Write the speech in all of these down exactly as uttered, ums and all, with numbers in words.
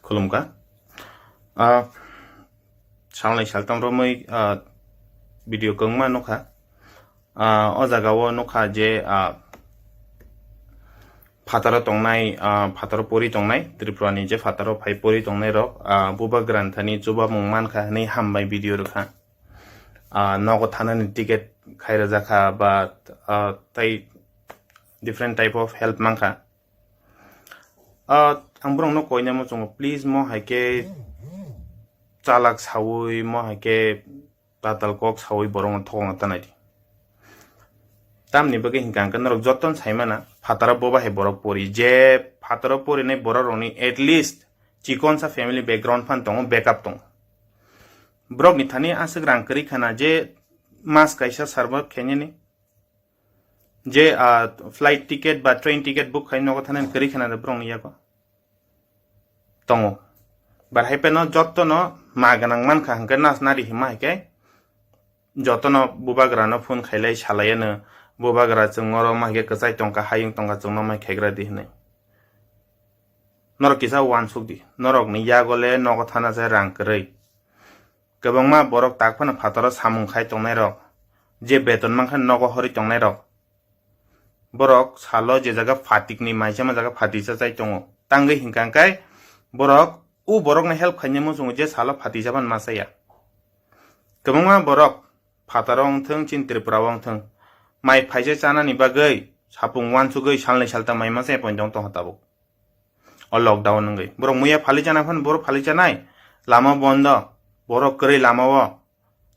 Khulumkha. Ah, salnwi saltam romwi, ah, video kwbangma nukha. Ah, o jaga o nukha je, ah, phataro tongnai, ah, phataro pori tongnai, Tripura ni je phataro phai pori tongnai rok, ah, bubagra ni thani chubamung mankha hwnwi hambai video rwkha. Ah, nogo thanani ticket khai rwjakha ba, ah, tei different type of help mankha. Ah, ang borokno koina muchungo, please, mo hai khe chalak sawi, mo hai khe tatal kok sawi borokno thokna tanai di. Tamni bagwi hinkha hwnkhe norok jotono saimana, phataro boba hai borok pori, je phataro porinai borok rokni at least chikonsa family background phan tongo, backup tongo. Borokni thani aswk rang kwrwi khana je mas kaisa serve khainani, je, ah, flight ticket ba train ticket book khai nogo thanani kwrwi khana borokni yago tongo. Bar hai phano jotono ma gwnang mankha hwnkhe nas nari hima hai khe jotono bubagrano phone khailai salaiano, bubagra chwng oro ma hai khe kwchai tongkha, hayung tongkha, chwngno mai khaigra di hwnwi. Norok kisa uansuk di, norokni yago le nogo thana se rang kwrwi. Kwbangma borok tak phano phataro samung khai tongnai rok, je beton mankha nogo horwi tongnai rok. Borok salo je jaga phatikni maisa ma jaga phatisa chai tongo. Tangwi hinkha hwnkhe borok u borokno help khaina muchungo je salo phatisa ban ma chaya. Kwbangma borok phataro wngthwng, chini Tripura o wngthwng, mai phaisa chanani bagwi sapung uansugwi salnwi salta mai ma chaya poito wng tongkha tabuk. O lockdown wngwi borok muiya phali chana phano borok phali chanai, lama bondo, borok kwrwi lama o,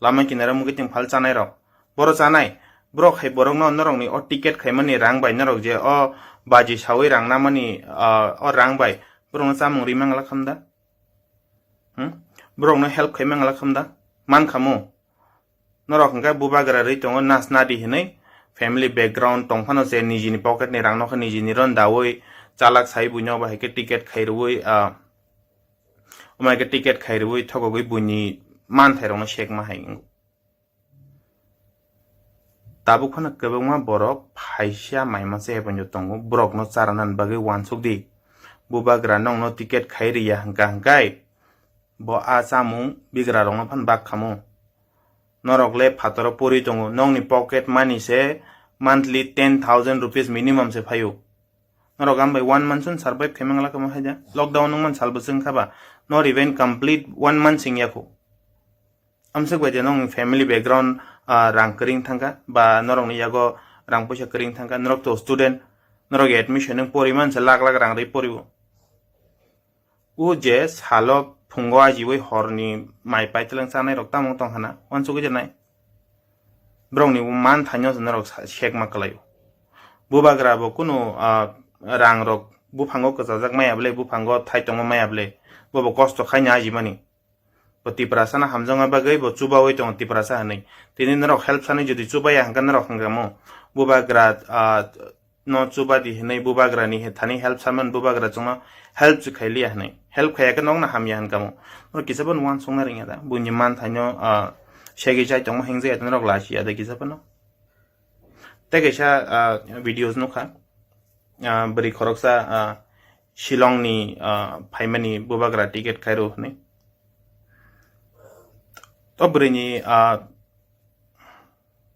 lama kinaro mugwi tong phal chanai rok, borok chanai, borok hai borokno norokni o ticket khaimani rang bai norok je o baji sawi rang namani, ah, o rang bai borokno chamung ri mangla khamda? Hmm? Borokno help khai mangla khamda? Man khamu? Norok hwnkhe bubagra rwi tongo nas nadi hinwi, family background tongphano je nijini pocket ni rang nokha nijini ron dawi chalak sai buino bahai khe ticket khai rwi, ah, omo hai khe ticket khai rwi thokogwi buini manthairokno sekma hai wngo. Tabuk phano kwbangma borok phaisa maima se hepanjo tongo, borokno charana bagwi uansuk di. Bubagra nokno ticket khai riya hwnkha hwnkhe bo a chamung bigra rokno phan bak khamu. Norok le phataro pori tongo, nokni pocket money se monthly ten thousand rupees minimum se phaio. Norok ambai one month sun survive khaimang la kamo haida. Lockdown nung man sal bwswng khaba, not even complete one month sing yakho. Amswk bai de nokni family background, ah, rang kwrwng thangkha, ba norokni yago rang puisa kwrwng thangkha, norok to student, norok admission nung pori man se lakh lakh rang rwi pori o. O je salo phungo ajiwi horni mai paitwlwng chanai rok tamo tong hana, uansugwi je nai. Borokni man thaino se norok sa-, sekma kwlaio. Bubagra bo kunu, ah, rang rok buphango kwchajak maya bwle, buphango thai tongma maya bwle, bo bo kosto khaina ajimani. Bo Tiprasa no hamjakma bagwi bo chubawi tongo Tiprasa hinwi. Tini norok help sanwi jodi chubaya hwnkhe norok hwnkhe mo bubagra, ah, no chuba di hinwi bubagra ni thani help saman bubagra chwngno help se khailiya hinwi. Help khaiya khe nokno hamya hwnkha mo. Norok kisa phano uansukna rwngya da. Buini man thaino, ah, segwi chai tongma hinjaya norok lachiya da kisa phano. Tei kaisa, ah, videos nukha. Ah, bwrwi khoroksa, ah, Shillong ni, ah, phaimani bubagra ticket khairo hinwi. To bwrwini, ah,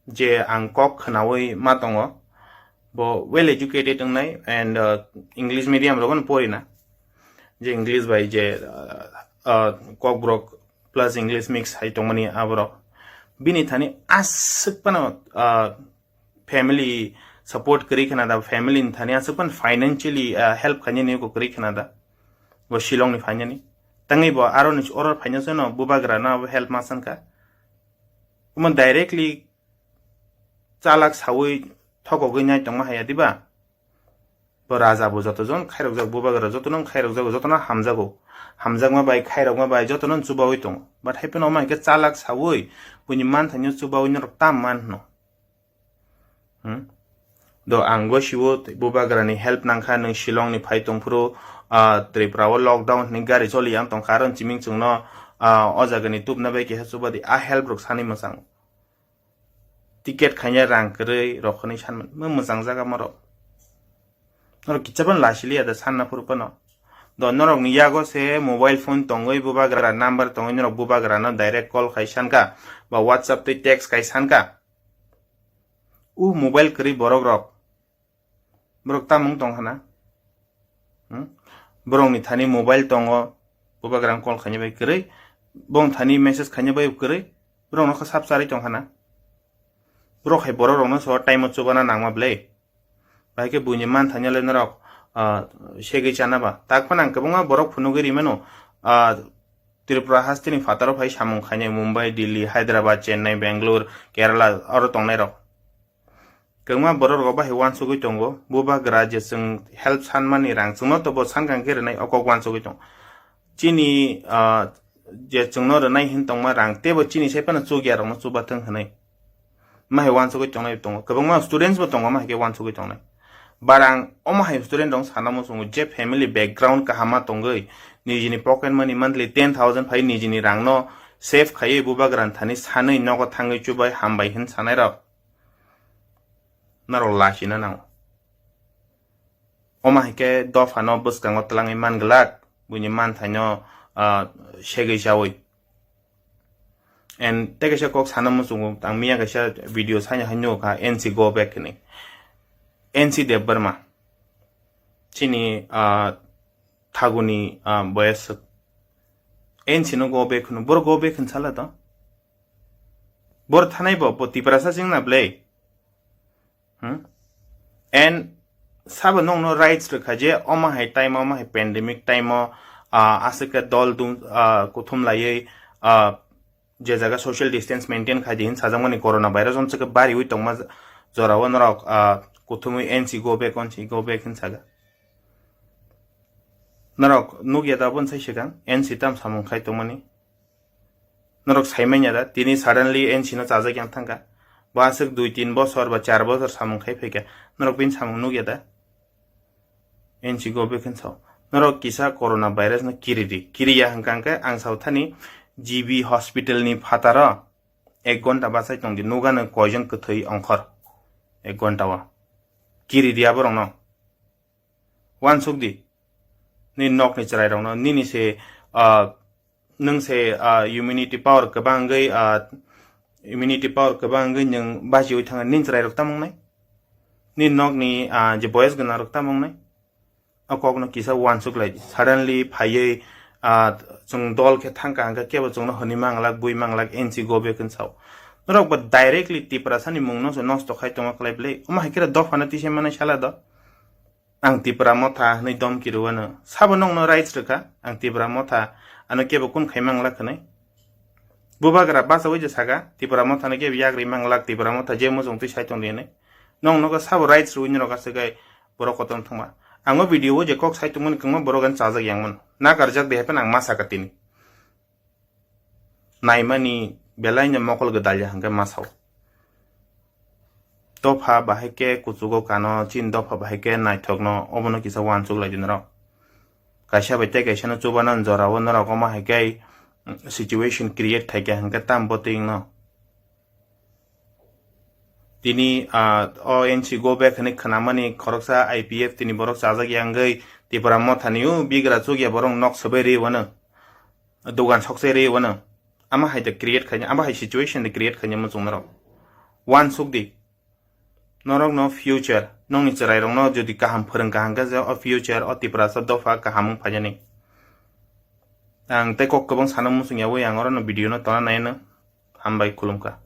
je ang kok khwnawi ma tongo, bo well educated wngnai and, uh, English medium rogo no porina. Je English bai je, uh, uh, Kokborok plus English mix hai tongmani aborok. Bini thani aswk phano, uh, family support kwrwi khna da, family ni thani aswk phano financially, uh, help khainani kwrwi khna da. Bo Shillong ni phainani. Tangwi bo aro ni oro phainasano bubagra no abo help ma sankha. Omo directly chalak sawi thokogwi nai tongma haya diba? Bo raja bo joto jon khairokjak, bubagra joto no khairokjago, joto no hamjago. Hamjakma bai, khairokma bai joto no chubawi tongo. But hai phano omo hai khe chalak sawi buini manthaino chubawi norok tam man hwno. Hmm? Do ang go siwo bubagra ni help nangkha, nwng Shillong ni phai tongphuru, ah, Tripura o lockdown hwnwi gari choli yang tongkha, aro chiming chwngno, ah, o jaga ni tubna bai keha chuba di, a help rok sani mwchang. Ticket khaina rang kwrwi rok hwnwi sanmani. Mo mwchang jaga morok. Norok kicha phano lachiliya da sanna phuru phano. Do norokni yago se mobile phone tongwi bubagra number tongwi norok bubagrano direct call khai sanka ba WhatsApp twi text khai sanka. U mobile kwrwi borok rok. Borok tamung tong hana. Hmm? Borokni thani mobile tongo, bubagrang call khaina bai kwrwi. Bong thani message khaina bai kwrwi. Borokno kha sap charwi tong hana. Borok hai borok rokno so time o chubana nangma ble. Bahai khe buini man thanya le norok, ah, segwi chana ba. Tak phano ang kwbangma borok phunugwi rimano, ah, Tripura hasteni phataro phai samung khainai Mumbai, Delhi, Hyderabad, Chennai, Bangalore, Kerala oro tongnai rok. Kwbangma borok rok bahai uansugwi tongo. Bubagra je chwng help sanmani rang chwngno tobo sankang khe rwnai o kok uansugwi tong. Chini, ah, je chwngno rwnai hin tongma rang tebo chini sai phano chukya rokno chubathwng hwnwi. Mahai uansugwi tongnai tongo. Kwbangma students bo tongo, mahai khe uansugwi tongnai. Barang omo hai student rok sana muchungo je family background kaham ma tongwi, nijini pocket money monthly ten thousand phai nijini rangno save khaiwi bubagrani thani sanwi nogo thangwi chubai hambai hin sanai rok. Norok lachina nango. Omo hai khe dophano bwskango twlangwi man glak, buini manthaino, ah, segwi chaui. And tei kaisa kok sana muchungo, ang miya kaisa video saina hai nukha, N C go back hinwi. N C Debbarma. Chini, ah, thaguni, ah, boyas. N C no go back hwno, boro go back hin sala to. Boro thanai bo, bo Tiprasa chwngna ble. Hmm? And sabo nongno rights rwkha je omo hai time o, omo hai pandemic time o, ah, aswk khe dol dum, ah, kuthum laiwi, ah, je jaga social distance maintain khai di hin sajakmani corona virus omswk khe bariwi tongma jorao norok, ah, kuthumwi N C go back, N C go back hin saga. Norok nukya da bonsai swkang N C tam samung khai tongmani. Norok saimanya da, tini suddenly N C no chajak yang thangkha. Bo aswk dui tin bosor ba char bosor samung khai phaikha. Norok bini samung nukya da? N C go back hin sao. Norok kisa corona virus no kiri di. Kiriya hwnkha hwnkhe ang sao thani G B hospital ni phataro ek ghonta bachai tong di. Nugano koijon kwthwi ongkhor ek ghonta o. Kiri di aborokno. Uansuk di. Nini nokni chwrairokno, nini se, ah, nwng se, ah, immunity power kwbangwi, ah, immunity power kwbangwi nwng bachiwi thangwi nini chwrairok tamo wngnai? Nini nokni, ah, je boyes gwnangrok tamo wngnai? O kokno kisa uansuk lai di. Suddenly phaiwi, ah, chwng dol khe thangkha hwnkhe kebo chwngno hwnwi manglak, bui manglak, N C go back hin sao. Norok bo directly Tiprasani mungno se nosto khai tongma kwlai bwle. Omo hai khe dophano tisa manai sala do. Ang Tipra Motha hwnwi domki rwano. Sabo nongno rights rwkha, ang Tipra Motha, ano kebo kun khai manglak hwnwi. Bubagra bachawi je saka, Tipra Motha no kebo yagri manglak, Tipra Motha je muchung twi sai tong di hwnwi. Nong nogo sabo rights rwwi norok aswk gai borok kotom thangma. Ang o video o je kok sai tongmani kwngma borok ani chajak yang mano. Nakarjak de happen ang ma saka tini. Naimani belaino mokol gwdalya hwnkhe ma sao. Dopha bahai khe kuchugo kano, chini dopha bahai khe naithokno, obono kisa uansuk lai di norok. Kaisa bai tei kaisano chubana jorao norok omo hai khe, mm, situation create khaikha hwnkhe tam bo twi wngno. Tini, ah, o N C go back hwnwi khwnamani khoroksa I P F tini borok chajak ya wngwi Tipra Mothani o bigra chukya borok nok swbai rwi wano. Dogan sokse rwi wano. Ama hai da create khaina, ama hai situation da create khaina muchung norok. Uansuk di. Norokno future, nokni chwrairokno jodi kaham phwrwng kaham khe je o future o Tiprasa dopha kaham wng phainani. Ang tei kok kwbang sana muchung yaui ang orono video no tona naino. Hambai, khulumkha.